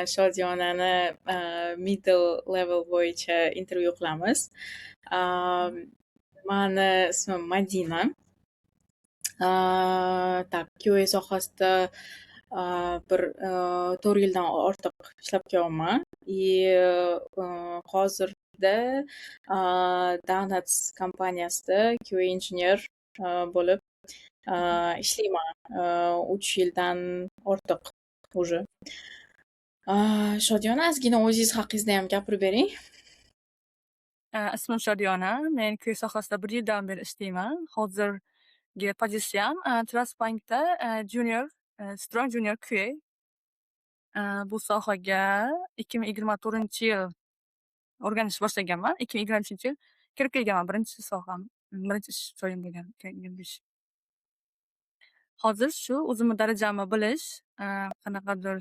Shodiyonani middle level bo'yicha intervyu qilamiz. Mani ismim Madina. Так, QA sohasida bir 4 yildan ortiq ishlab kelyapman. И hozirda Danats kompaniyasida QA injener bo'lib ishlayman. 3 yildan ortiq уже. Shodiyona, ozgina o'zingiz haqingizda ham gapirib bering. Ismim Shodiyona. Men QA sohasida bir yildan beri ishlayman. Hozirgi pozitsiyam Trust Bankda junior, strong junior QA. Bu sohaga 2024-yil o'rganish boshlaganman. 2023-yil kirib kelganman. Birinchi soham, birinchi ish joyim bo'lgan 2025. Hozir shu o'zimni darajamni bilish, qanaqadir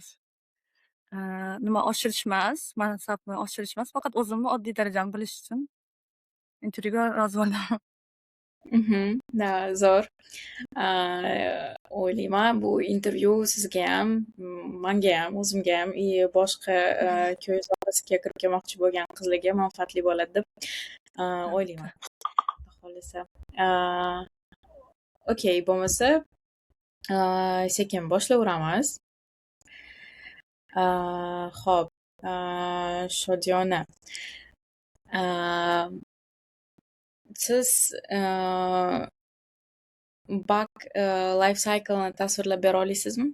nima oshirish emas, mansabni oshirish emas, faqat o'zimni oddiy darajamni bilish uchun intervyuga rozi bo'ldim. Да, zo'r. O'ylayman, bu intervyu sizgayam, mangayam, o'zimgayam и boshqa QA sohasiga kirib kelmoqchi bo'lgan qizlarga manfaatli bo'ladi deb o'ylayman. Xudo xohlasa. Okey, bo'lmasa, sekin boshlayveramiz. Xo'p, Shodiyona, siz bug life cycle'ni tasvirlab bera olasizmi?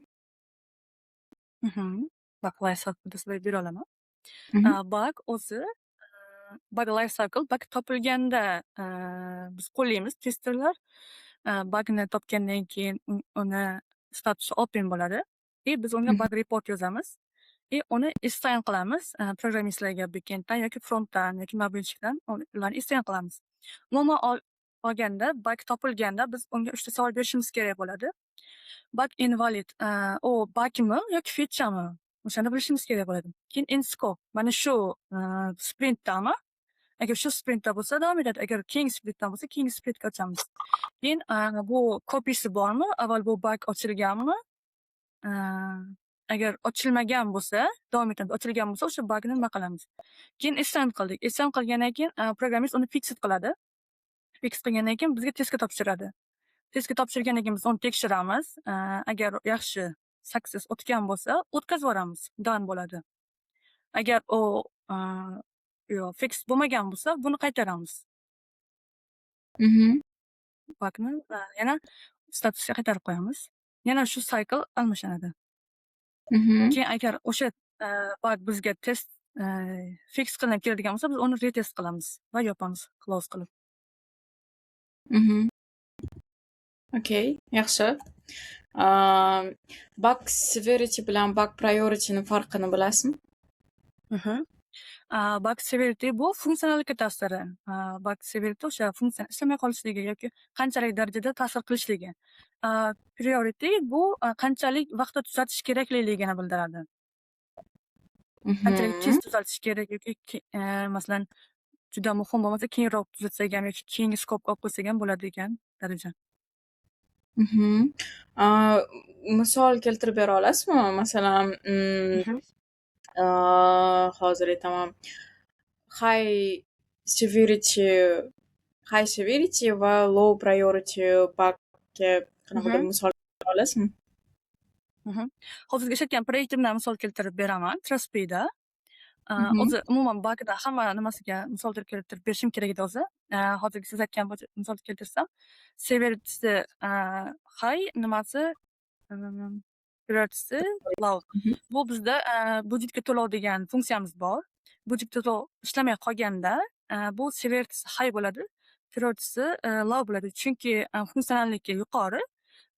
Bug life cycle tasvirlab bera olaman. Bug o'zi, bug life cycle, bug topilganda biz qo'llaymiz, testerlar. Bugni topgandan keyin uni statusi open bo'ladi. И biz unga bug report yozamiz. И uni assign qilamiz programmistlarga backenddan yoki frontdan yoki mobilchikdan ularni assign qilamiz. Umuman olganda, bug topilganda biz unga uchta savol berishimiz kerak bo'ladi. Bug invalid, u bugmi yoki featuremi? O'shani bilishimiz kerak bo'ladi. Keyin in scope, mana shu sprintdami? Agar shu sprintda bo'lsa, davom etadi. Agar keyingi sprintdan bo'lsa, keyingi sprintga ochamiz. Keyin bu copysi bormi? Avval bu bug ochilganmi? Agar ochilmagan bo'lsa, davom etamiz. Ochilgan bo'lsa, o'sha bugni nima qilamiz? Keyin assign qildik. Assign qilgandan keyin programmist uni fix qiladi. Fix qilgandan keyin bizga testga topshiradi. Testga topshirgandan keyin biz uni tekshiramiz. Agar yaxshi, success o'tgan bo'lsa, o'tkazib yuboramiz. Done bo'ladi. Agar u yo'q, fix bo'lmagan bo'lsa, buni qaytaramiz. Bugni yana statusga qaytarib qo'yamiz. Yana shu cycle almashinadi. Keyin agar o'sha bug bizga test fix qilinib keladigan bo'lsa, biz uni retest qilamiz va yopamiz, close qilib. Okey, yaxshi. Bug severity bilan bug priorityni farqini bilasizmi? Bug severity bu funksionallikka ta'siri. Bug severity o'sha funksiyani ishlamay qolishligi yoki qanchalik darajada ta'sir qilishligi. Priority bu qanchalik vaqtda tuzatish kerakliligini bildiradi. Qanchalik tez tuzatish kerak yoki masalan, juda muhim bo'lmasa, keyinroq tuzatsak ham yoki keyingi scope olib qo'ysak ham bo'ladi degan daraja. Misol keltirib bera olasizmi? Masalan, hozir aytaman. High severity va low priority bugga qanaqadir misol keltira olasizmi? Hozirgi ishlatgan proyektimdan misol keltirib beraman, TrustPayda. O'zi umuman bugda hamma nimasiga misol keltirib berishim kerak edi o'zi. Hozirgi siz aytgan misol keltirsam, severitysi high, nimasi, prioritysi low. Bu bizda budjetga to'lov degan funksiyamiz bor. Budjetga to'lov ishlamay qolganda, bu severitysi high bo'ladi, prioritysi low bo'ladi. Chunki funksionalligi yuqori,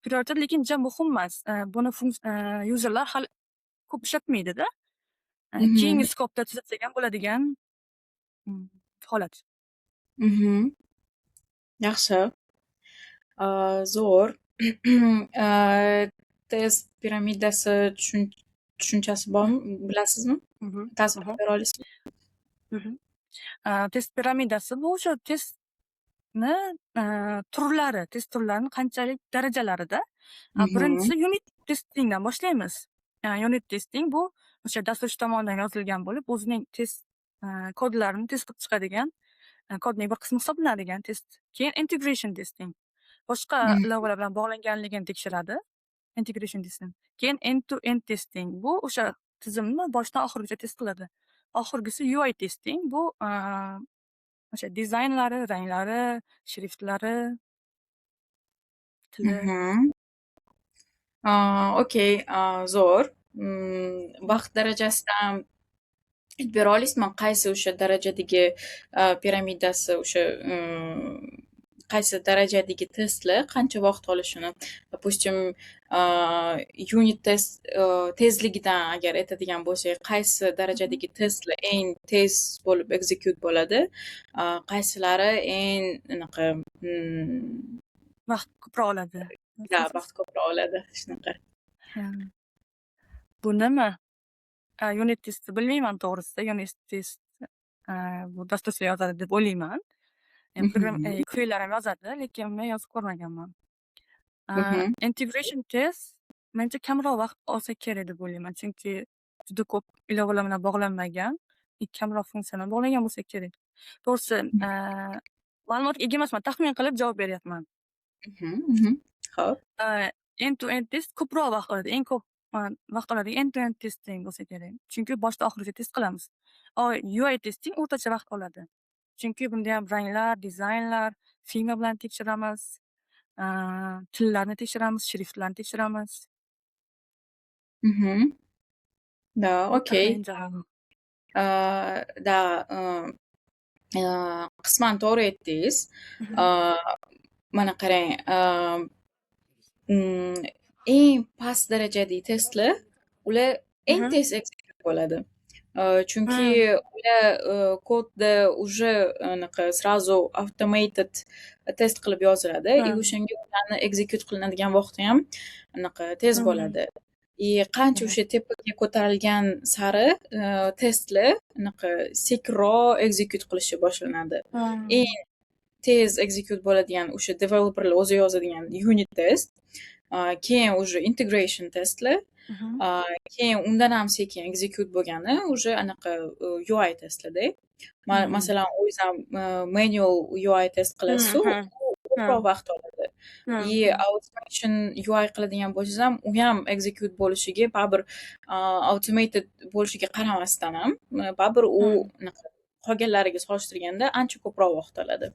prioritet lekin juda muhim emas. Buni userlar hali ko'p ishlatmaydida. Keyingi scope'da tuzatsak ham bo'ladigan holat. Yaxshi. Zo'r. Test piramidasi tushunchasi bormi, bilasizmi? Tasvirlab bera olasizmi? Test piramidasi bu o'sha testni turlari, test turlarini qanchalik darajalarida. Birinchisi unit testingdan boshlaymiz. Unit testing bu O'sha dasturchi tomonidan yozilgan bo'lib, o'zining test kodlarini test qilib chiqadigan kodning bir qismi hisoblanadigan test. Keyin integration testing. Boshqa ilovalar bilan bog'langanligini tekshiradi. Integration testing. Keyin end-to-end testing. Bu o'sha tizimni boshdan oxirigacha test qiladi. Oxirgisi UI testing. Bu o'sha dizaynlari, ranglari, shriftlari, tili. Okey, zo'r. Vaqt darajasidan aytib bera olasizmi, qaysi o'sha darajadagi piramidasi, o'sha qaysi darajadagi testlar qancha vaqt olishini? Допустим, unit test tezligidan agar aytadigan bo'lsak, qaysi darajadagi testlar eng tez bo'lib execute bo'ladi, qaysilari eng anaqa Vaqt ko'proq oladi. Да, vaqt ko'proq oladi, shunaqa. Bu nima? Unit testni bilmayman to'g'risida. Unit test bu dasturchilar yozadi deb o'ylayman. QAlar ham yozadi, lekin men yozib ko'rmaganman. Integration test menimcha kamroq vaqt olsa kerak deb o'ylayman. Chunki juda ko'p ilovalar bilan bog'lanmagan, kamroq funksiya bilan bog'langan bo'lsa kerak. To'g'risi, ma'lumotga ega emasman, taxmin qilib javob beryapman. Xo'p. End-to-end test ko'proq vaqt oladi. Eng ko'p vaqt oladigan end-to-end testing bo'lsa kerak. Chunki boshdan oxirigacha test qilamiz. UI testing o'rtacha vaqt oladi. Chunki bunda ham ranglar, dizaynlar, Figma bilan tekshiramiz, tillarni tekshiramiz, shriftlarni tekshiramiz. Да, Bu okey. taxmin javobim. Да, qisman to'g'ri aytdingiz. Mana qarang, eng past darajadagi testlar, ular eng tez execute bo'ladi. Chunki ular kodda уже anaqa сразу automated test qilib yoziladi и o'shanga ularni execute qilinadigan vaqti ham anaqa tez bo'ladi. И qancha o'sha tepaga ko'tarilgan sari testlar anaqa sekinroq execute qilishi boshlanadi. Eng tez execute bo'ladigan o'sha developerlar o'zi yozadigan unit test, keyin уже integration testlar, keyin undan ham sekin execute bo'lgani уже anaqa UI testlarda. Masalan, o'zingiz ham manual UI test qilasiz-u, u ko'proq vaqt oladi. И automation UI qiladigan bo'lsangiz ham, u ham execute bo'lishiga baribir, automated bo'lishiga qaramasdan ham, baribir u anaqa qolganlariga solishtirganda ancha ko'proq vaqt oladi.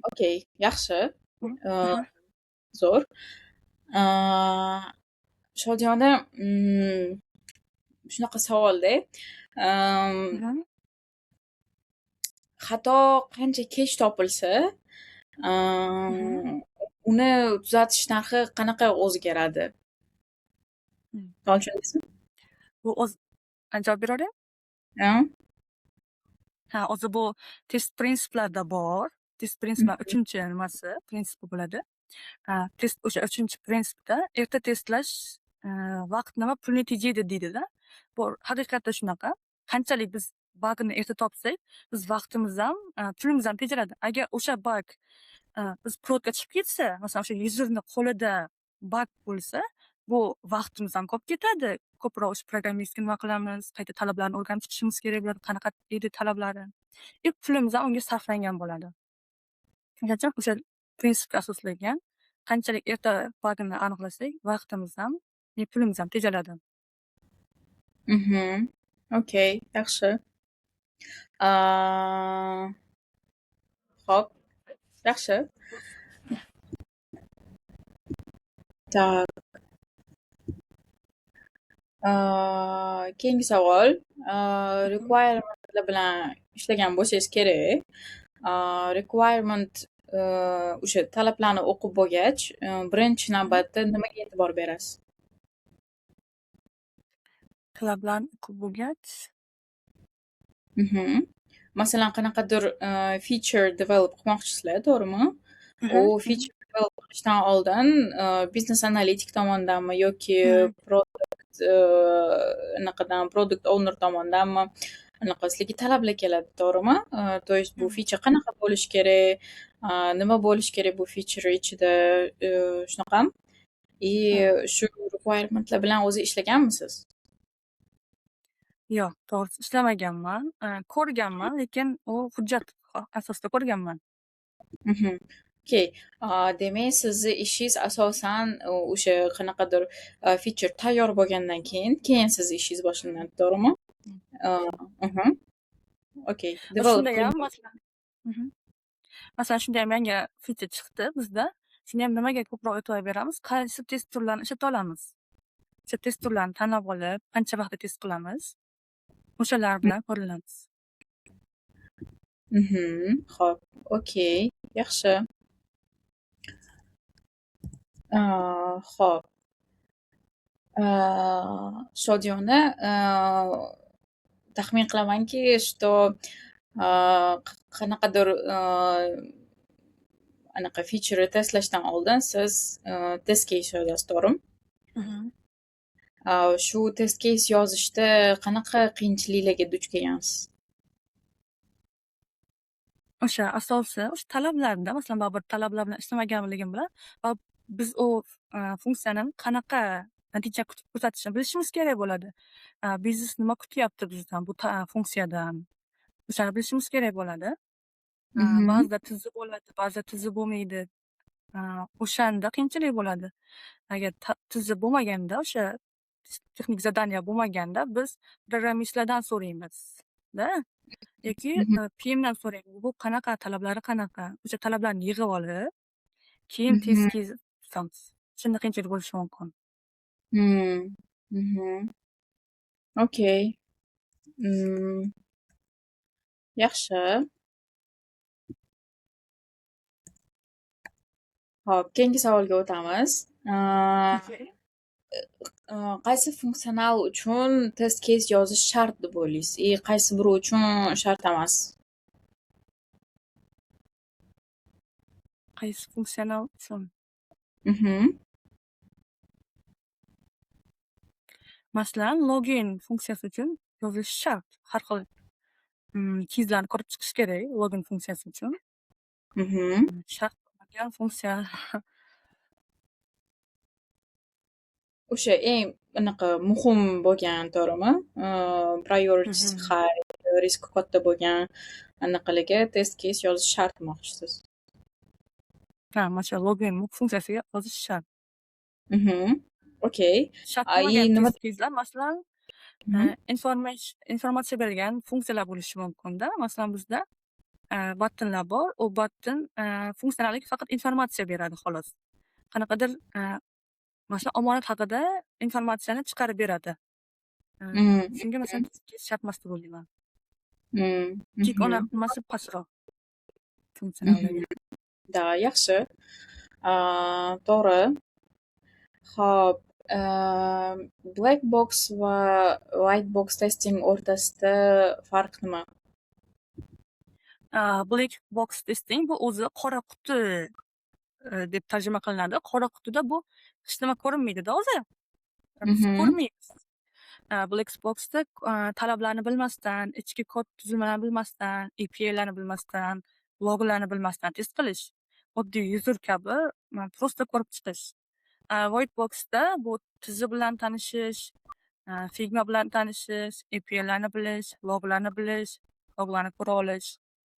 Okey, yaxshi. Zo'r. Shodiyona, shunaqa savolda. Xato qancha kech topilsa, uni tuzatish narxi qanaqa o'zgaradi? Tushundingizmi? Bu o'z javob bera olaymi? Ha. Ha, o'zi bu test prinsiplarida bor. Test prinsiplar uchinchi nimasi, prinsipi bo'ladi. Test o'sha uchinchi prinsipda erta testlash vaqtni va pulni tejaydi deydida. Bu haqiqatda shunaqa. Qanchalik biz bagni erta topsak, biz vaqtimiz ham, pulimiz ham tejaladi. Agar o'sha bag biz prod ga chiqib ketsa, masalan, o'sha userni qo'lida bag bo'lsa, bu vaqtimiz ham ko'p ketadi. Ko'proq o'sha programmistga nima qilamiz, qayta talablarni o'rganib chiqishimiz kerak bo'ladi, qanaqa edi talablari. И pulimiz ham unga sarflangan bo'ladi. O'shaning uchun o'sha prinsipga asoslangan. Qanchalik erta bagni aniqlasak, vaqtimiz ham, pulimiz ham tejaladi. Okey, yaxshi. Xo'p, yaxshi. Так. Keyingi savol. Requirementlar bilan ishlagan bo'lsangiz kerak. Requirement, o'sha talablarni o'qib bo'lgach, birinchi navbatda nimaga e'tibor berasiz? Talablarni o'qib bo'lgach Masalan, qanaqadir feature develop qilmoqchisizlar, to'g'rimi? U feature develop qilishdan oldin biznes analitik tomondanmi yoki product anaqadan, product owner tomondanmi, anaqa sizlarga talablar keladi, to'g'rimi? То есть bu feature qanaqa bo'lishi kerak, nima bo'lishi kerak bu feature ichida, shunaqami? И shu requirementlar bilan o'zi ishlaganmisiz? Yo'q, to'g'risi ishlamaganman. Ko'rganman, lekin u hujjat asosida ko'rganman. Okey. Demak, sizni ishingiz asosan o'sha qanaqadir feature tayyor bo'lgandan keyin sizni ishingiz boshlanadi, to'g'rimi? Okey. Develop Shundayam masalan. Masalan, shundayam yangi feature chiqdi bizda. Shundayam nimaga ko'proq e'tibor beramiz? Qaysi test turlarini ishlata olamiz? O'sha test turlarini tanlab olib, qancha vaqtda test qilamiz? O'shalar bilan ko'rilamiz. Xo'p, okey, yaxshi. Xo'p. Shodiyona, taxmin qilamanki, что qanaqadir anaqa featureni testlashdan oldin siz test case yozasiz, to'g'rimi? Mhm. Shu test case yozishda qanaqa qiyinchiliklarga duch kelgansiz? O'sha asosi o'sha talablarda, masalan, baribir talablar bilan ishlamaganligim bilan va biz u funksiyani qanaqa natija kutib ko'rsatishini bilishimiz kerak bo'ladi. Biznes nima kutyapti bizdan bu funksiyadan? O'shani bilishimiz kerak bo'ladi. Ba'zida tizib bo'ladi, ba'zida tizib bo'lmaydi. O'shanda qiyinchilik bo'ladi. Agar tizib bo'lmaganda, o'sha texnik задания bo'lmaganda biz programmistlardan so'raymiz-da yoki PMdan so'raymiz. Bu qanaqa, talablari qanaqa? O'sha talablarni yig'ib olib, keyin test case tuzamiz. Shunda qiyinchilik bo'lishi mumkin. Okey. Yaxshi. Xo'p, keyingi savolga o'tamiz. Qaysi funksional uchun test case yozish shart deb o'ylaysiz? И qaysi biri uchun shart emas? Qaysi funksional uchun? Mhm. Masalan, login funksiyasi uchun yozilishi shart. Har xil case'larni ko'rib chiqish kerak login funksiyasi uchun. Shart bo'lmagan funksiya. O'sha eng anaqa muhim bo'lgan, to'g'rimi? Priority high, riski katta bo'lgan anaqalarga test case yozish shart demoqchisiz. Ha, mana shu login funksiyasiga yozish shart. Okey. Shart И bo'lmagan nima test case'lar, masalan, informatsiya bergan funksiyalar bo'lishi mumkin-da. Masalan, bizda buttonlar bor. U button funksionallik faqat informatsiya beradi xolos. Qanaqadir, masalan, omonat haqida informatsiyani chiqarib beradi. Shunga masalan test case shart emas deb o'ylayman. Chunki uni nimasi pastroq funksionalligi. Да, yaxshi. To'g'ri. Xo'p, black box va white box testing o'rtasida farq nima? Black box testing bu o'zi qora quti deb tarjima qilinadi. Qora qutida bu hech nima ko'rinmaydi-da o'zi. Biz ko'rmaymiz. Black boxda talablarni bilmasdan, ichki kod tuzilmalarini bilmasdan, APIlarni bilmasdan, loglarni bilmasdan test qilish. Oddiy user kabi просто ko'rib chiqish. White boxda bu tizim bilan tanishish, Figma bilan tanishish, APIlarni bilish, loglarni bilish, loglarni ko'ra olish.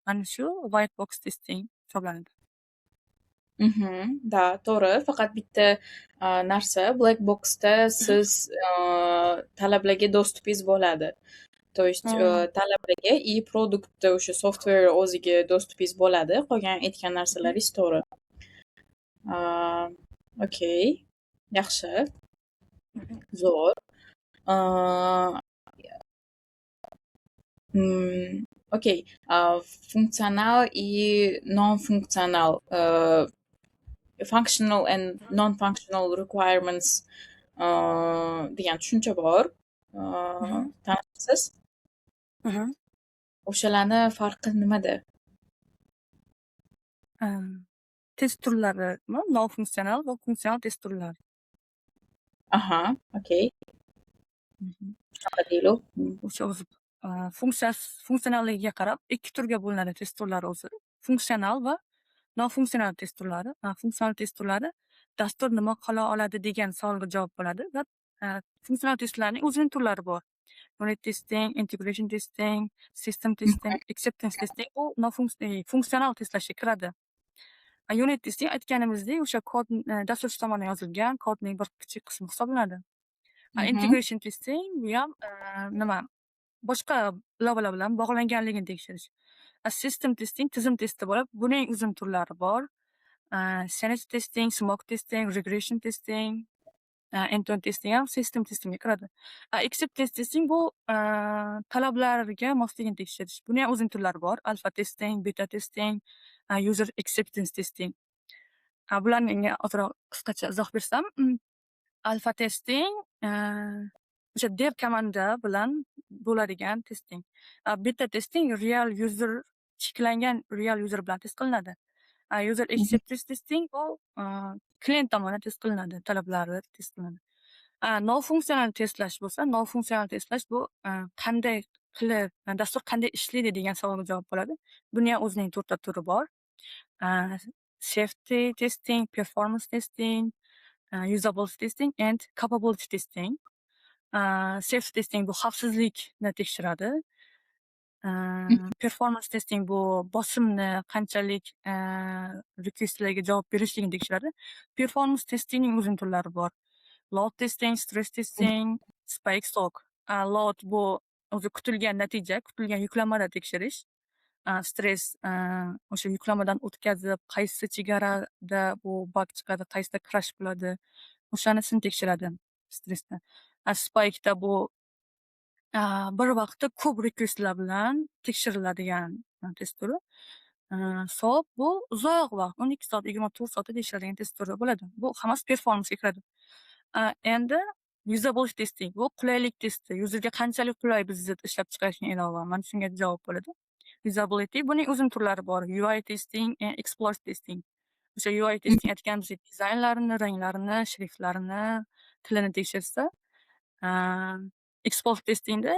Mana shu white box testing hisoblanadi. Да, to'g'ri. Faqat bitta narsa, black boxda siz talablarga доступ ingiz bo'ladi. То есть talablarga и produktda o'sha software o'ziga доступ ingiz bo'ladi. Qolgan aytgan narsalaringiz to'g'ri. Okey. Yaxshi. Zo'r. Okey. Funksional и non-funksional, functional and non-functional requirements degan tushuncha bor. Tanishsiz? Mhm. O'shalarni farqi nimada? Test turlarimi? Non-funksional va funksional test turlari. Aha, okey. Shunaqa deylik. O'sha o'zi funksiyasi, funksionalligiga qarab ikki turga bo'linadi test turlari o'zi. Funksional va non-funksional test turlari. Funksional test turlari Dastur nima qila oladi degan savolga javob bo'ladi va funksional testlarning o'zining turlari bor. Unit testing, integration testing, system testing, acceptance testing bu funksional testlashga kiradi. Unit testing, aytganimizdek, o'sha kod, dasturchi tomonidan yozilgan kodning bir kichik qismi hisoblanadi. Integration testing bu ham nima, boshqa ilovalar bilan bog'langanligini tekshirish. System testing tizim testi bo'lib, buning o'zining turlari bor. Sanity testing, smoke testing, regression testing, end-to-end testing ham system testingga kiradi. Acceptance testing bu talablarga mosligini tekshirish. Buni ham o'zining turlari bor. Alpha testing, beta testing, user acceptance testing. Bularni ozroq qisqacha izoh bersam, alpha testing o'sha dev komanda bilan bo'ladigan testing. Beta testing real user, cheklangan real user bilan test qilinadi. User acceptance testing bu klient tomonidan test qilinadi, talablari test qilinadi. Nofunksional testlash bo'lsa, nofunksional testlash bu qanday qilib, dastur qanday ishlaydi degan savolga javob bo'ladi. Buni ham o'zining to'rtta turi bor. Safety testing, performance testing, usability testing and capability testing. Safety testing bu xavfsizlikni tekshiradi. Performance testing bu bosimni qanchalik requestlarga javob berishligini tekshiradi. Performance testingning o'zining turlari bor. Load testing, stress testing, spike soak. Load bu o'zi kutilgan natija, kutilgan yuklamada tekshirish. Stress o'sha yuklamadan o'tkazib, qaysi chegarada bu bug chiqadi, qaysida crash bo'ladi, o'shanisini tekshiradi stressda. Spike'da bu bir vaqtda ko'p requestlar bilan tekshiriladigan test turi. Soat bu uzoq vaqt, 12 soat, 24 soatda tekshiradigan test turi bo'ladi. Bu hammasi performancega kiradi. Endi usability testing bu qulaylik testi. Userga qanchalik qulay bizni ishlab chiqarishgan ilova. Mana shunga javob bo'ladi. Usability, buning o'zini turlari bor. UI testing, explore testing. O'sha UI testing aytganimizdek dizaynlarini, ranglarini, shriftlarini, tilini tekshirsa, explore testingda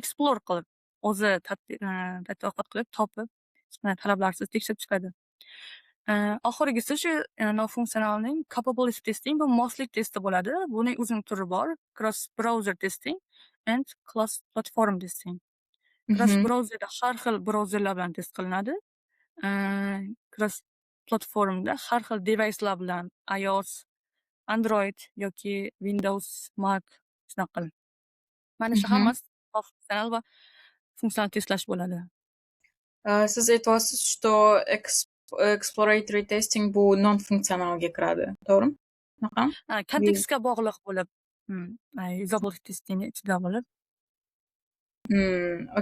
explore qilib, o'zi tadqiqot qilib, topib, talablarsiz tekshirib chiqadi. Oxirgisi shu nofunksionalning capability testing bu moslik testi bo'ladi. Buning o'zining turi bor. Cross browser testing and cross platform testing. Cross browserda har xil brauzerlar bilan test qilinadi. Cross platformda har xil devicelar bilan, iOS, Android yoki Windows, Mac, shunaqa qilib. Mana shu hammasi funksional va funksional testlash bo'ladi. Siz aytyapsiz, что exploratory testing bu non funksionalga kiradi, to'g'rimi? Shunaqami? Ha, kontekstga bog'liq bo'lib, usability testingni ichida bo'lib.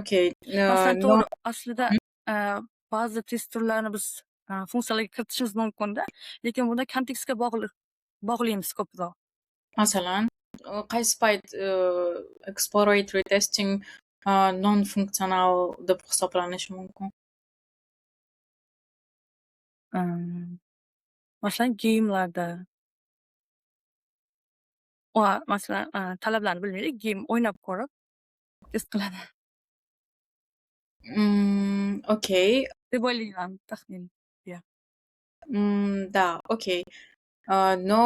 Okey. Masalan, to'g'ri, aslida ba'zi test turlarini biz funksiyalarga kiritishimiz mumkin-da, lekin bunda kontekstga bog'liq bog'laymiz ko'proq. Masalan, qaysi payt exploratory testing non funksional deb hisoblanishi mumkin? Masalan, gamelarda. Va masalan, talablarni bilmaydi, game o'ynab ko'rib test qiladi. Okey. Deb o'ylayman, taxmin. Yeah. Да, окей. Но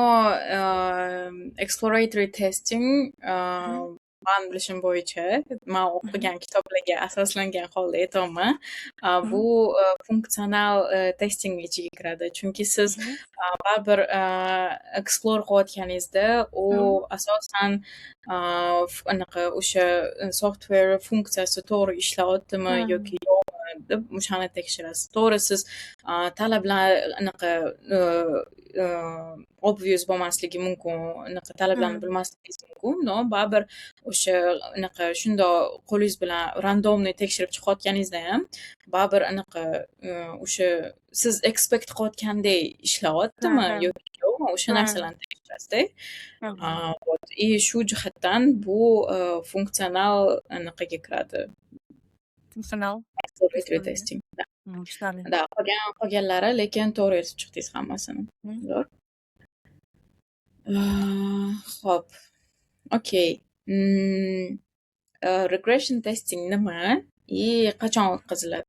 exploratory testing man bilishim bo'yicha, man o'qigan kitoblarga asoslangan holda aytyapman, bu funksional testing ichiga kiradi. Chunki siz baribir explore qilayotganingizda u asosan anaqa o'sha software funksiyasi to'g'ri ishlayaptimi yoki yo'qmi deb o'shani tekshirasiz. To'g'ri, siz talablar anaqa obvious bo'lmasligi mumkin, anaqa talablarni bilmasligingiz mumkin, но baribir o'sha anaqa shundoq qo'lingiz bilan рандомный tekshirib chiqayotganingizda ham baribir anaqa o'sha siz expect qilayotgandek ishlayaptimi yoki yo'qmi, o'sha narsalarni tekshirasizda. Вот и shu jihatdan bu funksional anaqaga kiradi. Funksional Exploratory testing. Да. Tushunarli. Да, qolganlari lekin to'g'ri aytib chiqdingiz hammasini. Zo'r. Xo'p. Okey. Regression testing nima и qachon o'tkaziladi?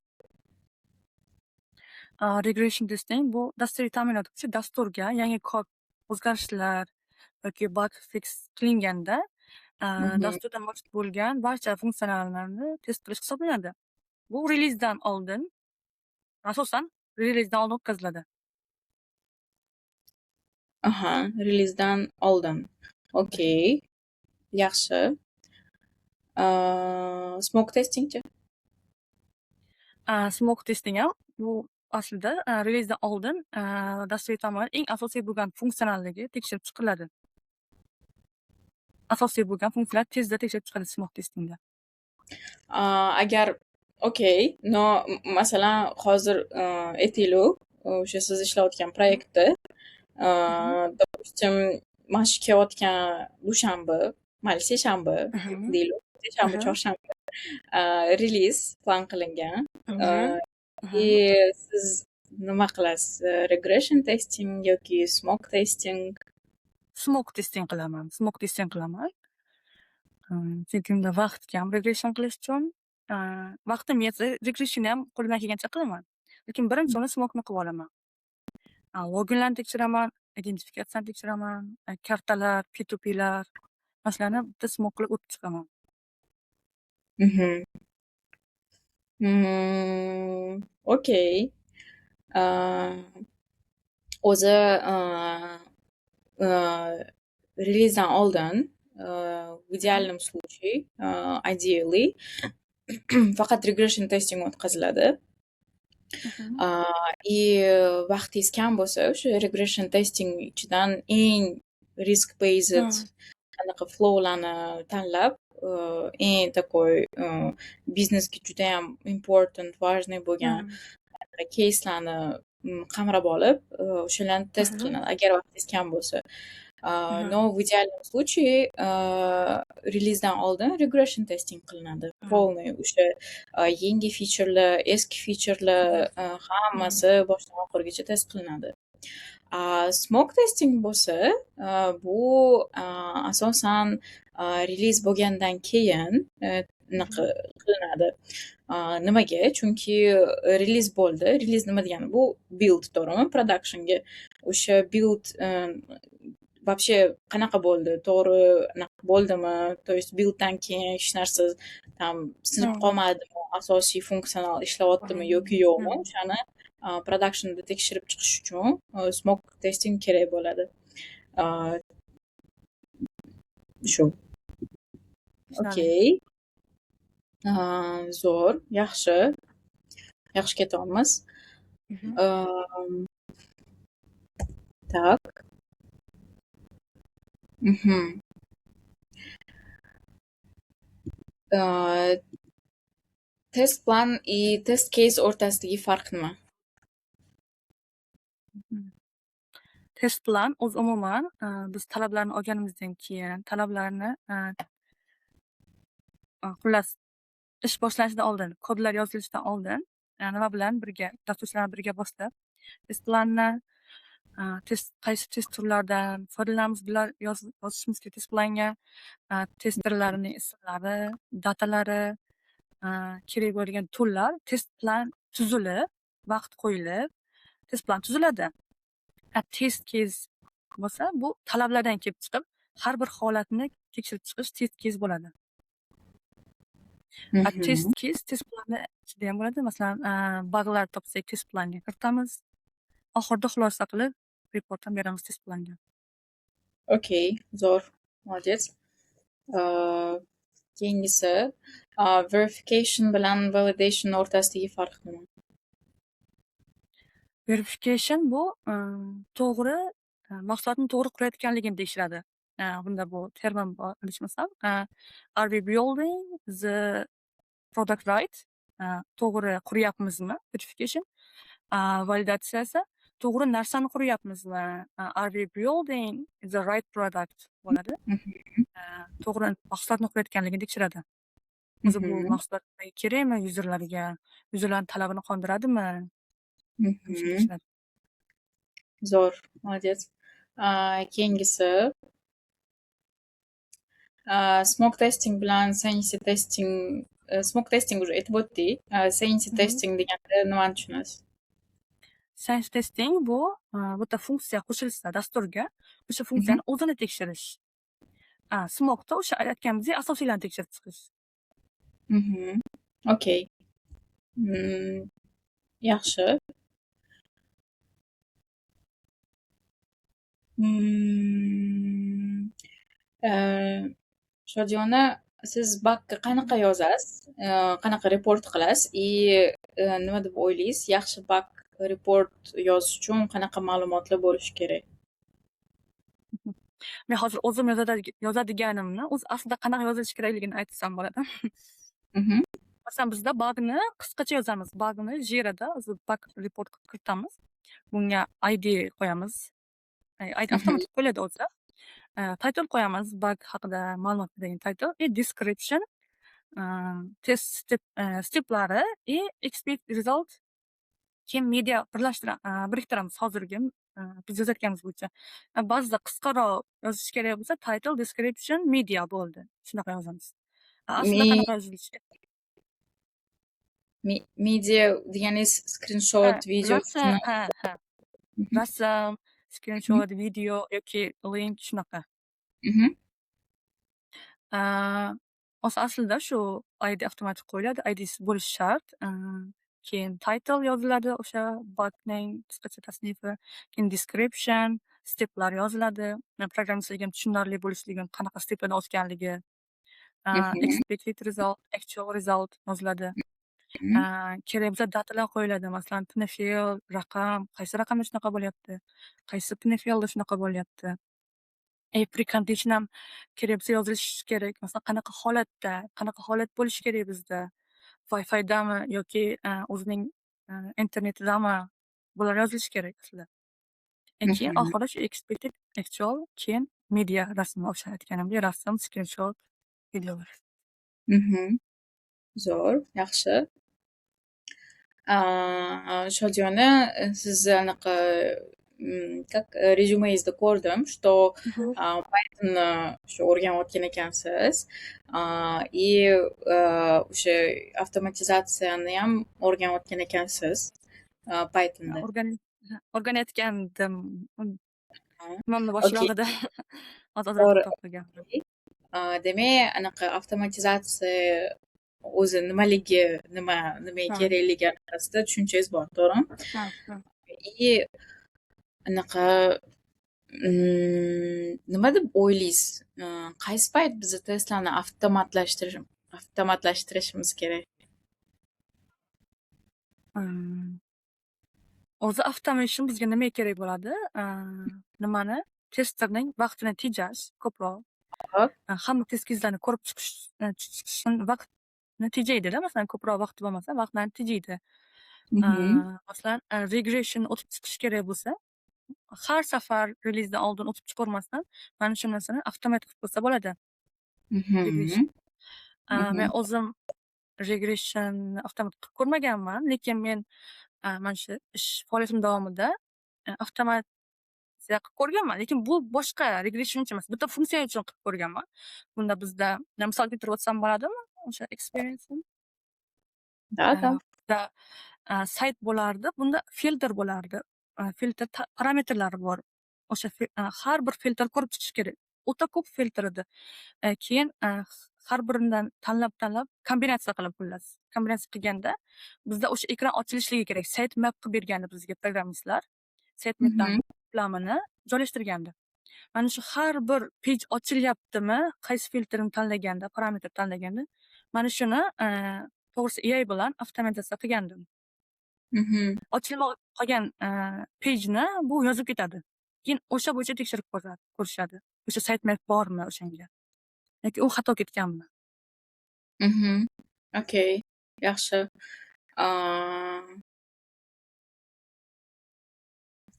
Regression testing bu dasturiy ta'minot, o'sha dasturga yangi kod, o'zgarishlar yoki bug fix qilinganda dasturda mavjud bo'lgan barcha funksionallarni test qilish hisoblanadi. Bu relizdan oldin, asosan relizdan oldin o'tkaziladi. Aha, relizdan oldin. Okey. Yaxshi. Smoke testingchi? Smoke testing ham bu aslida relizdan oldin dasturiy ta'minot eng asosiy bo'lgan funksionalligi tekshirib chiqiladi. Asosiy bo'lgan funksiyalar tezda tekshirib chiqiladi smoke testingda. Agar okey, но masalan, hozir aytaylik, o'sha siz ishlayotgan proyektda, допустим, mana shu kelayotgan dushanba, mayli, seshanba deylik, seshanba, chorshanba reliz plan qilingan. И siz nima qilasiz? Regression testing yoki smoke testing? Smoke testing qilaman. Smoke testing qilaman. Chunki unda vaqt kam regression qilish uchun. Vaqtim yetsa, regressionni ham qo'limdan kelgancha qilaman. Lekin birinchi o'rinda smokeni qilib olaman. Loginlarni tekshiraman, identifikatsiyani tekshiraman, kartalar, P2Plar, mana shularni bitta smoke qilib o'tib chiqaman. Okey. O'zi relizdan oldin, в идеальном случае, ideally faqat regression testing o'tkaziladi. И vaqtingiz kam bo'lsa, o'sha regression testing ichidan eng risk based anaqa flowlarni tanlab, eng такой biznesga judayam important, важный bo'lgan caselarni qamrab olib, o'shalarni test qilinadi, agar vaqtingiz kam bo'lsa. Но в идеальном случае relizdan oldin regression testing qilinadi. Полный o'sha yangi featurelar, eski featurelar hammasi boshdan oxirigacha test qilinadi. Smoke testing bo'lsa, bu asosan reliz bo'lgandan keyin anaqa qilinadi. Nimaga? Chunki reliz bo'ldi. Reliz nima degani? Bu build, to'g'rimi? Productionga. O'sha build вообще qanaqa bo'ldi? To'g'ri anaqa bo'ldimi? То есть builddan keyin hech narsa там sinib qolmadimi? Asosiy funksional ishlayaptimi yoki yo'qmi? O'shani productionda tekshirib chiqish uchun smoke testing kerak bo'ladi. Shu. Tushunarli. Okey. Zo'r, yaxshi. Yaxshi ketyapmiz. Так. Test plan и test case o'rtasidagi farq nima? Test plan o'zi umuman biz talablarni olganimizdan keyin talablarni xullas, ish boshlanishidan oldin, kodlar yozilishidan oldin nima bilan birga, dasturchilar bilan birga boshlab test planni test qaysi test turlaridan foydalanamiz, bular yozishimiz kerak test planga, testerlarning ismlari, datalari, kerak bo'lgan toollar, test plan tuzilib, vaqt qo'yilib, test plan tuziladi. Test case bo'lsa, bu talablardan kelib chiqib, har bir holatni tekshirib chiqish test case bo'ladi. Test case test planni ichida ham bo'ladi. Masalan, buglar topsak, test planga kiritamiz. Oxirida xulosa qilib, report ham beramiz test planga. Okey, zo'r. Молодец. Keyingisi, verification bilan validation o'rtasidagi farq nima? Verification bu to'g'ri mahsulotni to'g'ri qurayotganligini tekshiradi. Bunda bu termin bor, adashmasam. Are we building the product right? To'g'ri quryapmizmi? Verification. Validatsiya esa to'g'ri narsani quryapmizmi? Are we building the right product bo'ladi. To'g'ri mahsulotni qurayotganligini tekshiradi. O'zi bu mahsulot kerakmi userlarga? Userlarning talabini qondiradimi? Shuni tekshiradi. Zo'r, молодец. Keyingisi, smoke testing bilan sanity testing, smoke testing уже aytib o'tdik. Sanity testing deganda nimani tushunasiz? Sanity testing bu bitta funksiya qo'shilsa dasturga, o'sha funksiyani o'zini tekshirish. Smoke'da o'sha aytganimizdek asosiylarni tekshirib chiqish. Okey. Yaxshi. Shodiyona, siz bugni qanaqa yozasiz? Qanaqa report qilasiz? И nima deb o'ylaysiz? Yaxshi bug report yozish uchun qanaqa ma'lumotlar bo'lishi kerak? Men hozir o'zim yozadiganimni, o'zi aslida qanaqa yozilishi kerakligini aytsam bo'ladi. Masalan, bizda bugni qisqacha yozamiz. Bugni Jira'da o'zi bug report qilib kiritamiz. Bunga ID qo'yamiz. ID avtomatik qo'yiladi o'zi. Title qo'yamiz, bug haqida ma'lumot beradigan title и description, test steplari и expect result, keyin media biriktiramiz hozirgi biz yozayotganimiz bo'yicha. Ba'zida qisqaroq yozish kerak bo'lsa, title, description, media bo'ldi. Shunaqa yozamiz. Aslida qanaqa yozilishi Media deganingiz screenshot, video? Rasm, ha. Rasm, screenshot, video yoki link, shunaqa. O'zi aslida shu ID avtomatik qo'yiladi. IDsi bo'lishi shart. Keyin title yoziladi, o'sha bugning qisqacha tasnifi, keyin description, steplar yoziladi. Programmistlarga ham tushunarli bo'lishligini, qanaqa steplardan o'tganligi. Expected result, actual result yoziladi. Kerak bo'lsa, datalar qo'yiladi. Masalan, PNFL raqam, qaysi raqamda shunaqa bo'lyapti, qaysi PNFLda shunaqa bo'lyapti. Precondition ham kerak bo'lsa yozilishi kerak. Masalan, qanaqa holatda, qanaqa holat bo'lishi kerak bizda? Wi-Fi'dami yoki o'zining internetidami? Bular yozilishi kerak aslida. Keyin oxiri shu expected, actual, keyin media rasmi, o'sha aytganimdek rasm, screenshot, videolar. Zo'r, yaxshi. Shodiyona, sizni anaqa как rezyumengizda ko'rdim, что Pythonni shu o'rganayotgan ekansiz. И o'sha avtomatizatsiyani ham o'rganayotgan ekansiz Pythonda. O'rganayotgandim. Nimamni boshlig'ida hozir ozroq to'xtab qolganman. Demak, anaqa avtomatizatsiya o'zi nimaligi, nima nimaga kerakligi haqida tushunchangiz bor, to'g'rimi? Ha. И anaqa nima deb o'ylaysiz? Qaysi payt biza testlarni avtomatlashtirishimiz kerak? O'zi automation bizga nimaga kerak bo'ladi? Nimani? Testerning vaqtini tejash ko'proq. Hamma test caselarni ko'rib chiqish uchun vaqtni tejaydi-da. Masalan, ko'proq vaqti bo'lmasa, vaqtlarni tejaydi. Masalan, regression o'tib chiqish kerak bo'lsa, har safar relizdan oldin o'tib chiqavermasdan, mana shu narsani avtomatik qilib qo'ysa bo'ladi. Regression. Men o'zim regression avtomat qilib ko'rmaganman, lekin men mana shu ish faoliyatim davomida avtomatizatsiya qilib ko'rganman. Lekin bu boshqa regression uchun emas, bitta funksiya uchun qilib ko'rganman. Bunda bizda misol keltirib o'tsam bo'ladimi? O'sha experience'im. Да. Bizda sayt bo'lardi, bunda filtr bo'lardi. Filtr parametrlari bor. O'sha har bir filtr ko'rib chiqish kerak. O'ta ko'p filtr edi. Keyin har biridan tanlab-tanlab kombinatsiya qilib, xullas. Kombinatsiya qilganda bizda o'sha ekran ochilishligi kerak. Site map qilib bergandi bizga programmistlar. Site mapdan to'plamini joylashtirgandi. Mana shu har bir page ochilyaptimi, qaysi filtrni tanlaganda, parametr tanlaganda, mana shuni to'g'risi AI bilan avtomatizatsiya qilgandim. Ochilmay qolgan pageni bu yozib ketadi. Keyin o'sha bo'yicha tekshirib ko'rishadi. O'sha sitemap bormi o'shanga yoki u xato ketganmi? Okey, yaxshi.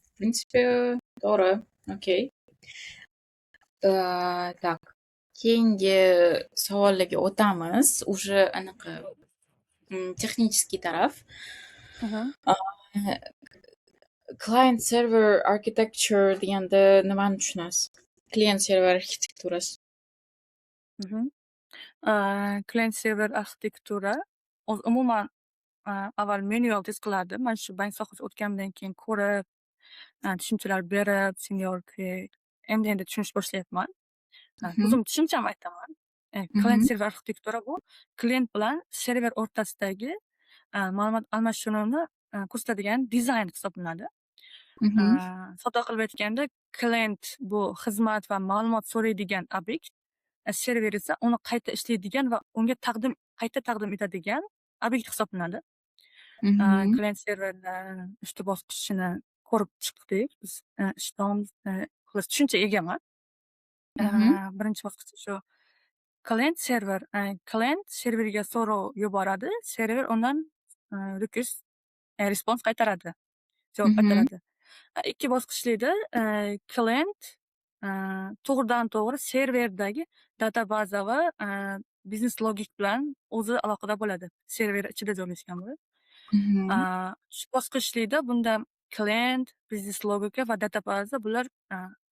В принципе, to'g'ri. Okey. Так, keyingi savollarga o'tamiz. Уже anaqa технический taraf. Client server architecture deganda nimani tushunasiz? Klient server arxitekturasi. Client server arxitektura o'zi umuman Avval manual test qilardim. Mana shu bank sohasiga o'tganimdan keyin ko'rib, tushunchalar berib, senior endi-endi tushunish boshlayapman. O'zim tushuncham aytaman. Klient server arxitektura bu klient bilan server o'rtasidagi ma'lumot almashinuvini ko'rsatadigan dizayn hisoblanadi. Sodda qilib aytganda, klient bu xizmat va ma'lumot so'raydigan obyekt, server esa uni qayta ishlaydigan va unga qayta taqdim etadigan obyekt hisoblanadi. Klient serverni uchta bosqichini ko'rib chiqdik. Biz ish davomida, xullas, tushunchaga egaman. Birinchi bosqich shu klient server. Klient serverga so'rov yuboradi, server undan request, response qaytaradi, javob qaytaradi. Ikki bosqichlida klient to'g'ridan to'g'ri serverdagi databaza va biznes logik bilan o'zi aloqada bo'ladi. Server ichida joylashgan bo'ladi. Uch bosqichlida bunda klient, biznes logika va databaza bular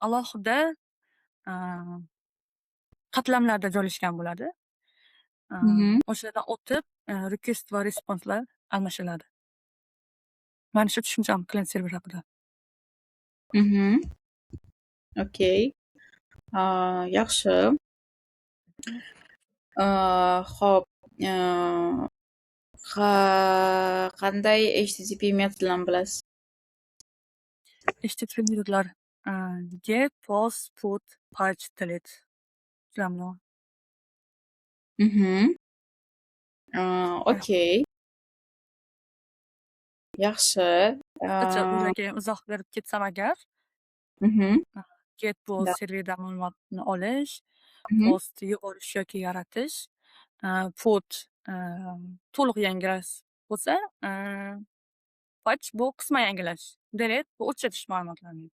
alohida qatlamlarda joylashgan bo'ladi. O'shalardan o'tib request va responselar almashiladi. Mana shu tushuncham klient server haqida. Okey. Yaxshi. Xo'p, qanday HTTP metodlarni bilasiz? HTTP metodlar: get, post, put, patch, delete. Shularni bilaman. Okey. Yaxshi. Qisqacha ularga izoh berib ketsam agar, get bu serverdan ma'lumotni olish, post yuborish yoki yaratish, put to'liq yangilash bo'lsa, patch bu qisman yangilash, delete bu o'chirish ma'lumotlarni.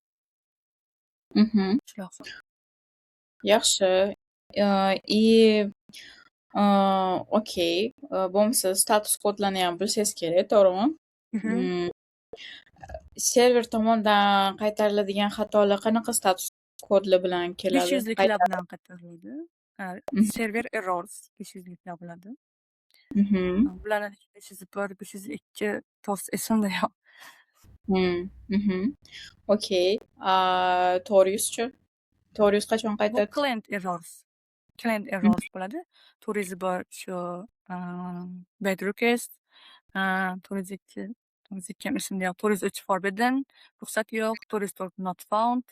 Shular hisoblanadi. Yaxshi. И okey. Bo'lmasa status kodlarniyam bilsangiz kerak, to'g'rimi? Mhm. Server tomonidan qaytariladigan xatolar qanaqa status kodlar bilan keladi? 500liklar Qaytarib bilan qaytariladi. Server errors 500liklar bo'ladi. Bularni 501, 502, to'g'risi, esimda yo'q. Mhm. Okey. 400-chi? 400 qachon Bu qaytadi? client errors. Client errors bo'ladi. 401 shu bad request, 402, 402 ham esimda yo'q. 403 forbidden, ruxsat yo'q, 404 not found,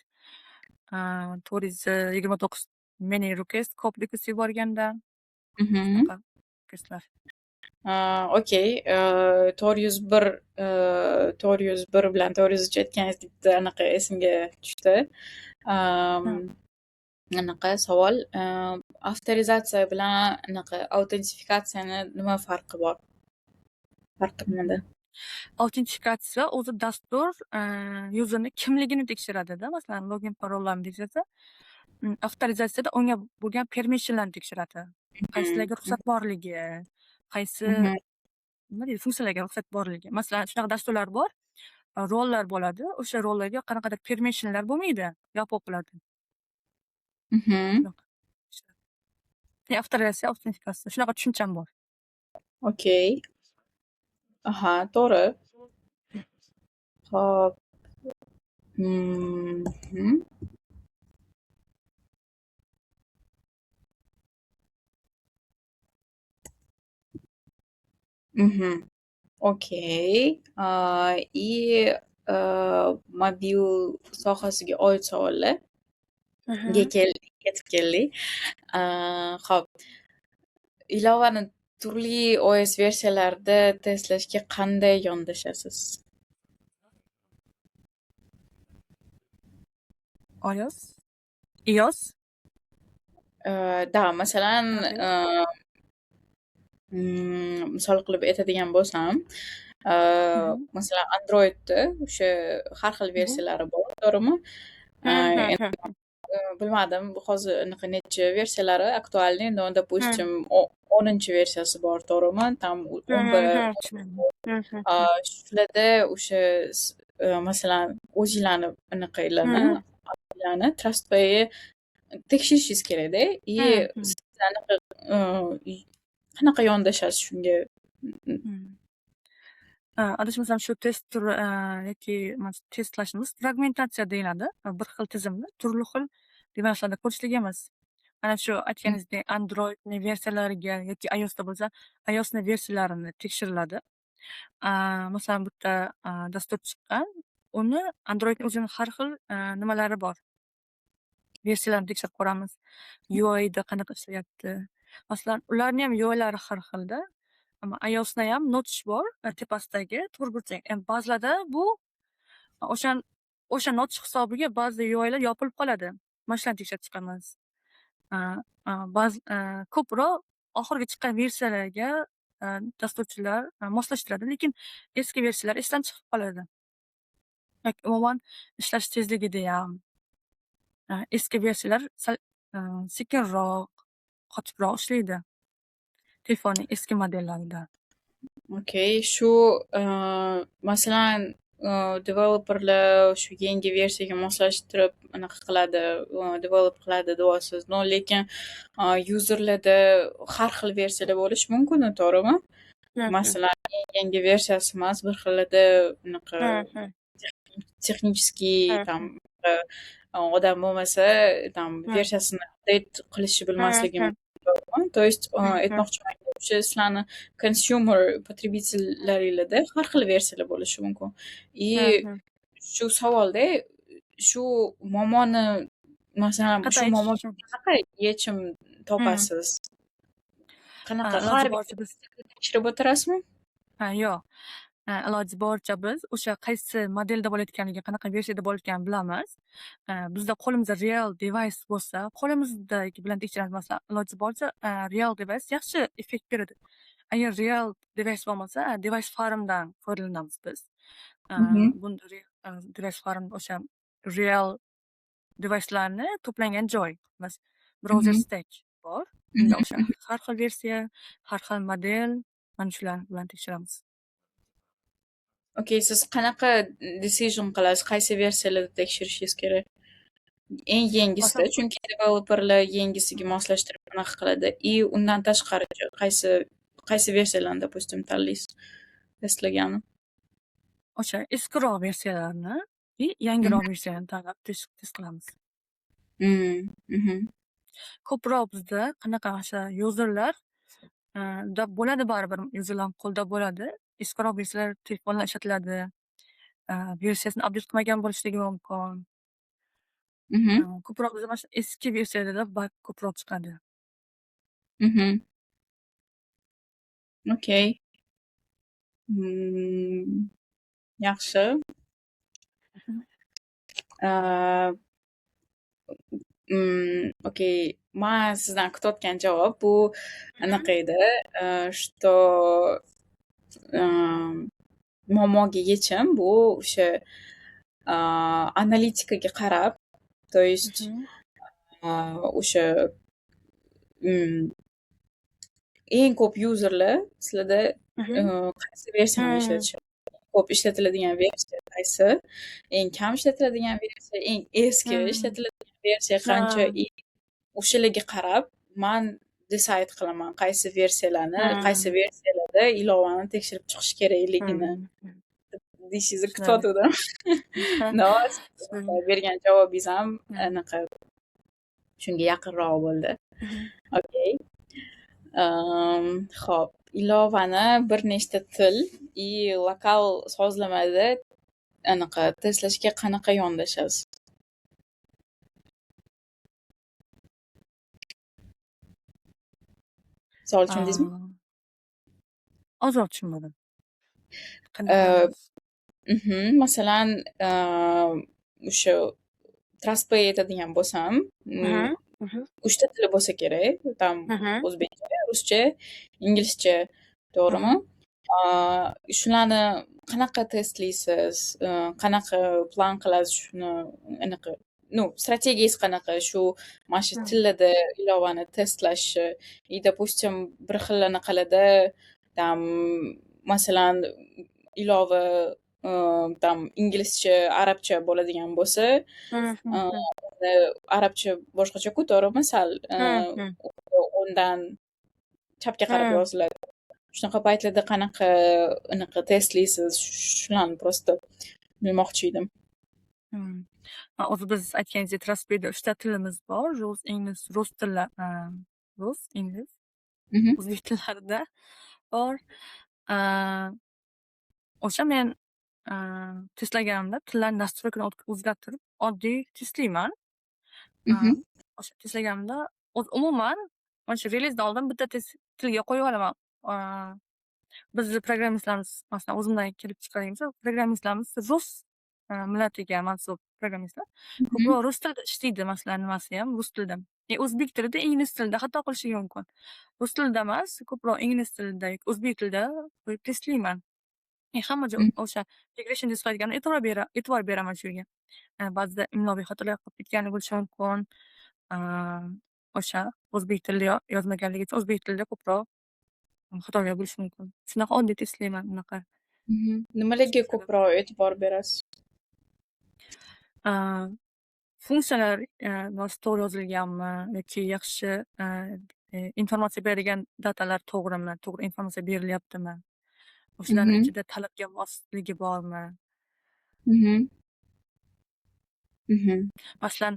429 many request, ko'p request yuborganda. Shunaqa requestlar. Okey. 401, 401 bilan 403 aytganingiz bitta anaqa esimga tushdi. Anaqa savol, avtorizatsiya bilan anaqa autentifikatsiyani nima farqi bor? Farqi nimada? Autentifikatsiya o'zi dastur userni kimligini tekshiradida, masalan, login, parollarni tekshirsa, avtorizatsiyada unga bo'lgan permissionlarni tekshiradi. Qaysilarga ruxsat borligi, qaysi nima deydi, funksiyalarga ruxsat borligi. Masalan, shunaqa dasturlar bor, rollar bo'ladi. O'sha rollarga qanaqadir permissionlar bo'lmaydi, yopiq bo'ladi. Shunaqa. Avtorizatsiya, autentifikatsiya. Shunaqa tushuncham bor. Okey. Aha, to'g'ri. Xo'p. Okey. И mobil sohasiga oid savollarga yetib keldik. Xo'p. Ilovani turli OS versiyalarida testlashga qanday yondashasiz? iOS? iOS? Да, masalan, misol qilib aytadigan bo'lsam, masalan, Androidda o'sha har xil versiyalari bor, to'g'rimi? Endi bilmadim, hozir anaqa necha versiyalari актуальный, но, допустим, 10-versiyasi bor, to'g'rimi? Там 11 shularda o'sha masalan, o'zinglarni anaqanglarni, applarni Trustway'i tekshirishingiz kerakda. И siz anaqa qanaqa yondashasiz shunga? Adashmasam, shu test turi yoki testlashimiz fragmentatsiya deyiladi. Bir xil tizimni turli xil devicelarda ko'rishligimiz. Ana shu aytganingizdek, Androidni versiyalariga yoki iOSda bo'lsa, iOSni versiyalarini tekshiriladi. Masalan, bitta dastur chiqqan, uni Androidni o'zini har xil nimalari bor. Versiyalarini tekshirib ko'ramiz. UIda qanaqa ishlayapti. Masalan, ularniyam UIlari har xilda. Ammo iOSniyam notch bor, tepasidagi to'rtburchak. Ba'zilarda bu o'sha notch hisobiga ba'zi UIlar yopilib qoladi. Mana shularni tekshirib chiqamiz. Ba'zi ko'proq oxirgi chiqqan versiyalarga dasturchilar moslashtiradi, lekin eski versiyalar esdan chiqib qoladi. Yoki umuman ishlash tezligidayam eski versiyalar sal sekinroq, qotibroq ishlaydi. Telefonning eski modellarida. Okay, shu masalan, developerlar shu yangi versiyaga moslashtirib anaqa qiladi, develop qiladi deyapsiz. Но lekin userlarda har xil versiyalar bo'lishi mumkin, to'g'rimi? Masalan, eng yangi versiyasi emas, bir xilida unaqa технический там odam bo'lmasa, там versiyasini update qilishni bilmasligi mumkin, to'g'rimi? То есть aytmoqchimanki, o'sha sizlarni consumer потребитель laringlarda har xil versiyalar bo'lishi mumkin. И shu savolda, shu muammoni, masalan, shu Qat'iy muammoga qanaqa yechim topasiz? Qanaqa har Iloji boricha biz tekshirib o'tirasizmi? Ha, yo'q. Iloji boricha biz o'sha qaysi modelda bo'layotganligi, qanaqa versiyada bo'layotganini bilamiz. Bizda qo'limizda real device bo'lsa, qo'limizdagi bilan tekshiramiz. Masalan, iloji boricha real device yaxshi effekt beradi. Agar real device bo'lmasa, device farmdan foydalanamiz biz. Bunda device farm o'sha real devicelarni to'plangan joy. Browser stack bor. Unda o'sha har xil versiya, har xil model, mana shular bilan tekshiramiz. Okay, siz qanaqa decision qilasiz, qaysi versiyalarda tekshirishingiz kerak? Eng yangisida, chunki developerlar yangisiga moslashtirib anaqa qiladi. И undan tashqarichi, qaysi versiyalarni, допустим, tanlaysiz testlagani? O'sha eskiroq versiyalarni и yangiroq versiyalarni tanlab test qilamiz. Ko'proq bizda qanaqa o'sha userlar da bo'ladi, baribir userlarni qo'lida bo'ladi. Eskiroq versiyalar telefonlar ishlatiladi. Versiyasini update qilmagan bo'lishligi mumkin. Ko'proq bizda mana shu eski versiyalarda bug ko'proq chiqadi. Okay. Yaxshi. Okay, man sizdan kutayotgan javob bu anaqa edi, что muammoga yechim bu o'sha analitikaga qarab, то есть o'sha eng ko'p userlar sizlarda qaysi versiyani ishlatishadi? Ko'p ishlatiladigan versiya qaysi? Eng kam ishlatiladigan versiya, eng eski ishlatiladigan versiya qancha? И o'shalarga qarab man decide qilaman qaysi versiyalarni, qaysi versiyalarda ilovani tekshirib chiqish kerakligini deyishingizni kutayotgandim. Но, bergan javobingiz ham anaqa shunga yaqinroq bo'ldi. Okay. Xo'p, ilovani bir nechta til и lokal sozlamada anaqa testlashga qanaqa yondashasiz? Savol tushundingizmi? Ozroq tushunmadim. Qanaqa? Masalan, o'sha TrustPay aytadigan bo'lsam, uchta tili bo'lsa kerak. Там o'zbekcha, ruscha, inglizcha, to'g'rimi? Shularni qanaqa testlaysiz? Qanaqa plan qilasiz shuni, anaqa, ну, strategiyangiz qanaqa shu mana shu tillarda ilovani testlashni? И, допустим, bir xil anaqalarda там, masalan, ilova там inglizcha, arabcha bo'ladigan bo'lsa, arabcha boshqacha-ku, to'g'rimi? Sal o'ngdan chapga qarab yoziladi. Shunaqa paytlarda qanaqa anaqa testlaysiz? Shularni просто bilmoqchi edim. O'zi biz aytganingizdek, Trustpayda uchta tilimiz bor: rus, ingliz, rus tili, rus, ingliz, o'zbek tillarida bor. O'sha men testlaganimda tillarni настройка ni o'zgartirib, oddiy testlayman. O'sha testlaganimda o'zi umuman mana shu relizdan oldin bitta test tilga qo'yib olaman. Bizni programmistlarimiz, masalan, o'zimdan kelib chiqadigan bo'lsak, programmistlarimiz rus millatiga mansub programmistlar. Ko'proq rus tilida ishlaydi, masalan, nimasi ham rus tilida. O'zbek tilida, ingliz tilida xato qilishligi mumkin. Rus tilida emas, ko'proq ingliz tilida yoki o'zbek tilida qo'yib testlayman. Hamma joy o'sha regression test qiladiganimda e'tibor beraman shu yerga. Ba'zida imloviy xatolar qilib ketgani bo'lishi mumkin. O'sha o'zbek tilida yozmaganligi uchun o'zbek tilida ko'proq xatolar bo'lishi mumkin. Shunaqa oddiy testlayman unaqa. Nimalarga ko'proq e'tibor berasiz? Funksiyalar to'g'ri yozilganmi yoki yaxshi informatsiya beradigan datalar to'g'rimi, to'g'ri informatsiya berilyaptimi? O'shalarni ichida talabga mosligi bormi? Masalan,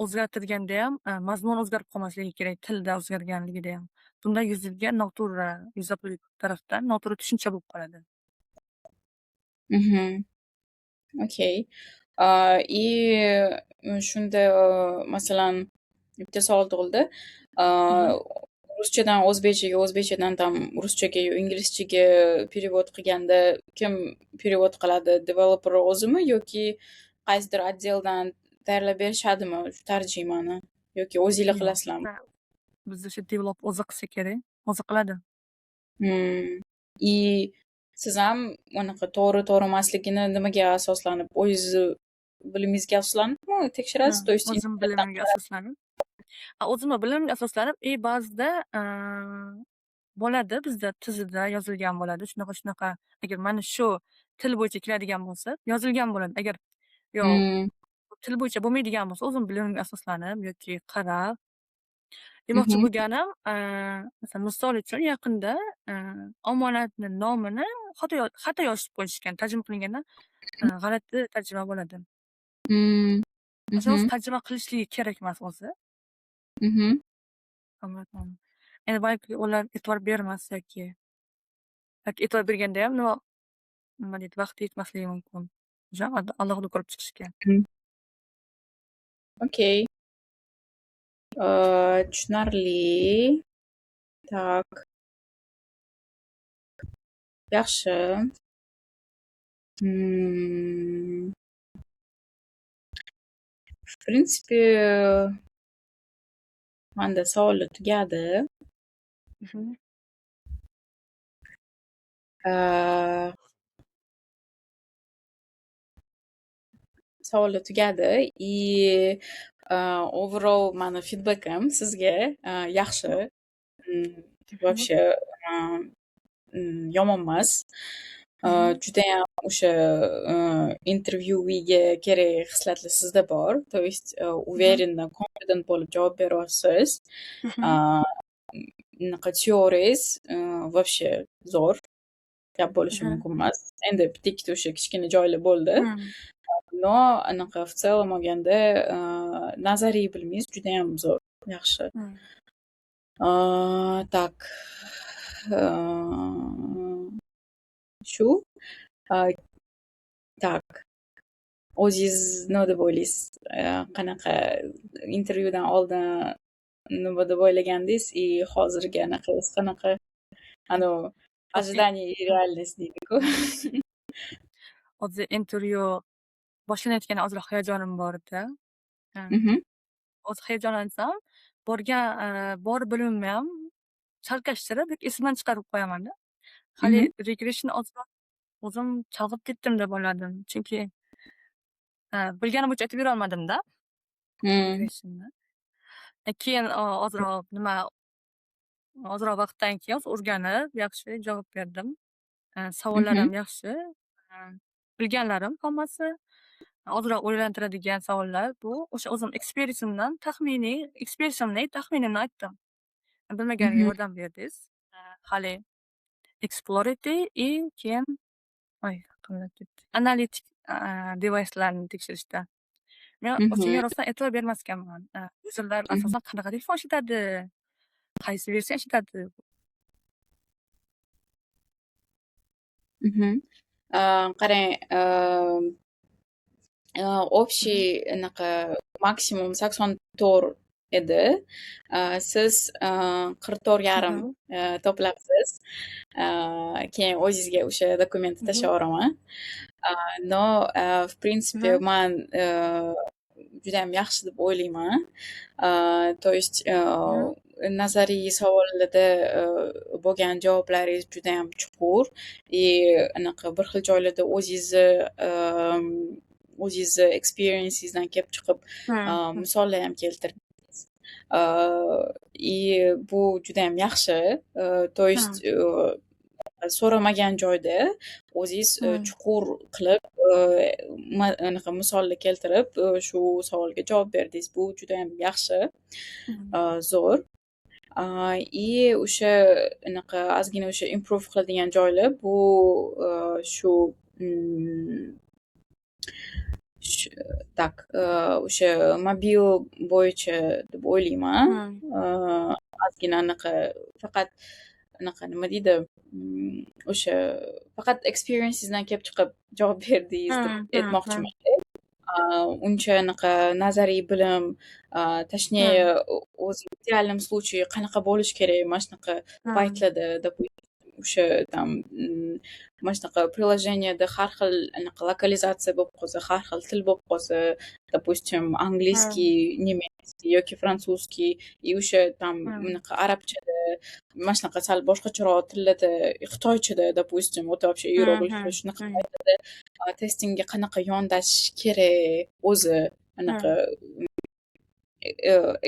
o'zgartirgandayam mazmun o'zgarib qolmasligi kerak, tilda o'zgarganligidayam. Bunda userga noto'g'ri, user tarafdan noto'g'ri tushuncha bo'lib qoladi. Okey. И shunda, masalan, bitta savol tug'ildi. Ruschadan o'zbekchaga, o'zbekchadan там ruschaga yo inglizchaga перевод qilganda kim перевод qiladi? Developer o'zimi yoki qaysidir отдел dan tayyorlab berishadimi shu tarjimani yoki o'zinglar Yo'q. qilasizlarmi? Bizda o'sha develop o'zi qilsa kerak, o'zi qiladi. И siz ham unaqa to'g'ri, to'g'ri emasligini nimaga asoslanib, o'zingizni bilimingizga asoslanibmi tekshirasiz? То есть O'zim bilimimga asoslanib. O'zimni bilimimga asoslanib и ba'zida bo'ladi, bizda tizimda yozilgan bo'ladi. Shunaqa, shunaqa, agar mana shu til bo'yicha keladigan bo'lsa, yozilgan bo'ladi. Agar yo'q, til bo'yicha bo'lmaydigan bo'lsa, o'zim bilimimga asoslanib yoki qarab. Demoqchi bo'lganim, masalan, misol uchun, yaqinda omonatni nomini xato yozib qo'yishgan. Tarjima qilinganda g'alati tarjima bo'ladi. O'sha o'zi tarjima qilishligi kerak emas o'zi. Omonat nomi. Endi balki ular e'tibor bermas yoki e'tibor bergandayam nima deydi, vaqti yetmasligi mumkin. O'sha alohida ko'rib chiqishga. Okey. Tushunarli. Так. Yaxshi. В принципе, manda savollar tugadi. Savollar tugadi и overall mani feedbackim sizga yaxshi. Вообще yomon emas. Judayam o'sha intervyuga kerak xislatlar sizda bor. То есть уверенно, confident bo'lib javob beryapsiz. Unaqa teoriyangiz вообще zo'r. Gap bo'lishi mumkin emas. Endi bitta ikkita o'sha kichkina joylar bo'ldi. Но anaqa в целом olganda nazariy bilimingiz judayam zo'r, yaxshi. Так. Shu. Так. O'zingiz nima deb o'ylaysiz? Qanaqa, intervyudan oldin nima deb o'ylagandingiz и hozirgi anaqangiz qanaqa? Anavi ожидание и реальность deydi-ku. Hozir intervyu boshlanayotganda ozroq hayajonim bor edi. O'zi hayajonlansam, borgan bor bilimimni ham chalkashtirib yoki esimdan chiqarib qo'yamanda. Hali regression ozroq o'zim chalg'ib ketdim deb o'yladim. Chunki bilganim bo'yicha aytib berolmadimda regressionni. Keyin ozroq nima, ozroq vaqtdan keyin o'rganib, yaxshi javob berdim. Savollar ham yaxshi. Bilganlarim hammasi. Ozroq o'ylantiradigan savollar bu. O'sha o'zim experience'imdan taxminiy, experience'imni taxminimni aytdim. Bilmaganimga yordam berdingiz. Hali Exploratory и keyin, oy, qanday ketdi, analitik devicelarni tekshirishda. Men o'shanga rostdan e'tibor bermas ekanman. Userlar asosan qanaqa telefon ishlatadi, qaysi versiya ishlatadi. Qarang, общий anaqa maksimum 84 edi. Siz 44,5 to'plabsiz. Keyin o'zingizga o'sha dokumentni tashlab yuboraman. Но, в принципе, man judayam yaxshi deb o'ylayman. То есть nazariy savollarda bo'lgan javoblaringiz judayam chuqur и anaqa bir xil joylarda o'zingizni experiencingizdan kelib chiqib misollar ham keltirdingiz. И bu judayam yaxshi. То есть so'ramagan joyda o'zingiz chuqur qilib, anaqa misollar keltirib, shu savolga javob berdingiz. Bu judayam yaxshi, zo'r. И o'sha anaqa ozgina o'sha improve qiladigan joylar bu shu так, o'sha mobil bo'yicha deb o'ylayman. Ozgina anaqa faqat anaqa nima deydi, o'sha faqat experiencingizdan kelib chiqib javob berdingiz deb aytmoqchimanda. Uncha anaqa nazariy bilim, точнее, o'zi идеальном случае qanaqa bo'lishi kerak mana shunaqa paytlarda, допустим, o'sha там mana shunaqa приложениеda har xil anaqa lokalizatsiya bo'lib qolsa, har xil til bo'lib qolsa, допустим, английский, немецкий yoki французский и o'sha там bunaqa arabchada, mana shunaqa sal boshqacharoq tillarda, xitoychada, допустим, это вообще иероглиф, shunaqa paytlarda testingga qanaqa yondashish kerak o'zi, anaqa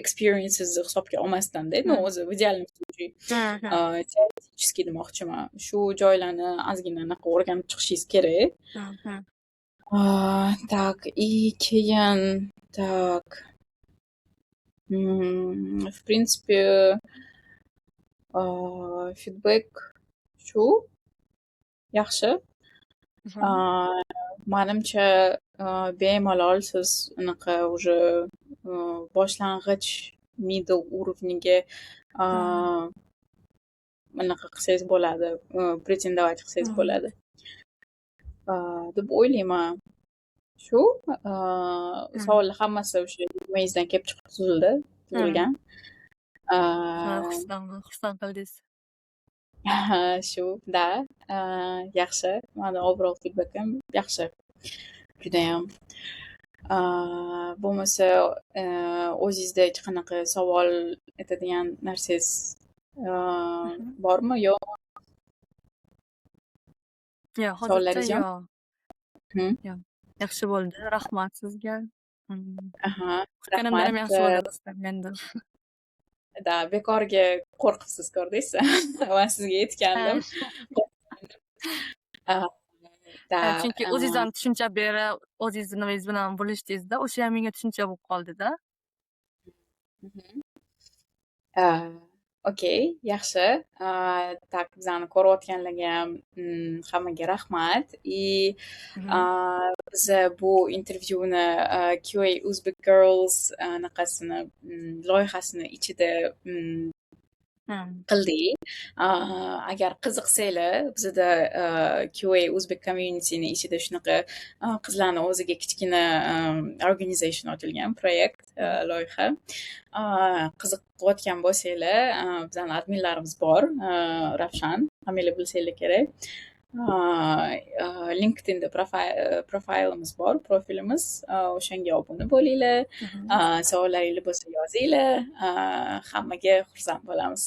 experiences hisobga olmasdanda, ну, o'zi в идеальном случае, теоретически demoqchiman. Shu joylarni ozgina anaqa o'rganib chiqishingiz kerak. Так, и keyin, так, в принципе, feedback shu, yaxshi. Manimcha, bemalol siz anaqa уже boshlang'ich middle уровниga anaqa qilsangiz bo'ladi, претендовать qilsangiz bo'ladi deb o'ylayman. Shu savollar hammasi o'sha nimangizdan kelib chiqib tuzildi, tuzilgan. Xursand qildingiz. Shu, да, yaxshi. Mani overall feedbackim yaxshi. Judayam. Bo'lmasa, o'zingizda hech qanaqa savol aytadigan narsangiz bormi, yo'qmi? Yo'q, hozircha Savollaringiz yo'q? yo'q. Yo'q. Yaxshi bo'ldi. Rahmat sizga. Kutganimdan ham Rahmat. yaxshi bo'ldi rostdan menda. Да, bekorga qo'rqibsiz, ko'rdingiz. Man sizga aytgandim. Да. Chunki o'zingiz ham tushuncha berib, o'zingizni nimangiz bilan bo'lishdingizda, o'sha ham menga tushuncha bo'lib qoldida. Okey, yaxshi. Так, bizani ko'rayotganlarga ham hammaga rahmat. И biza bu intervyuni QA Uzbek Girls anaqasini, loyihasini ichida qildik. Agar qiziqsanglar, bizada QA Uzbek communityni ichida shunaqa qizlarni o'ziga kichkina organization ochilgan, proyekt, loyiha. Qiziqayotgan bo'lsanglar, bizani adminlarimiz bor, Ravshan, hammanglar bilsanglar kerak. LinkedInda profailimiz bor, profilimiz. O'shanga obuna bo'linglar. Savollaringlar bo'lsa, yozinglar. Hammaga xursand bo'lamiz.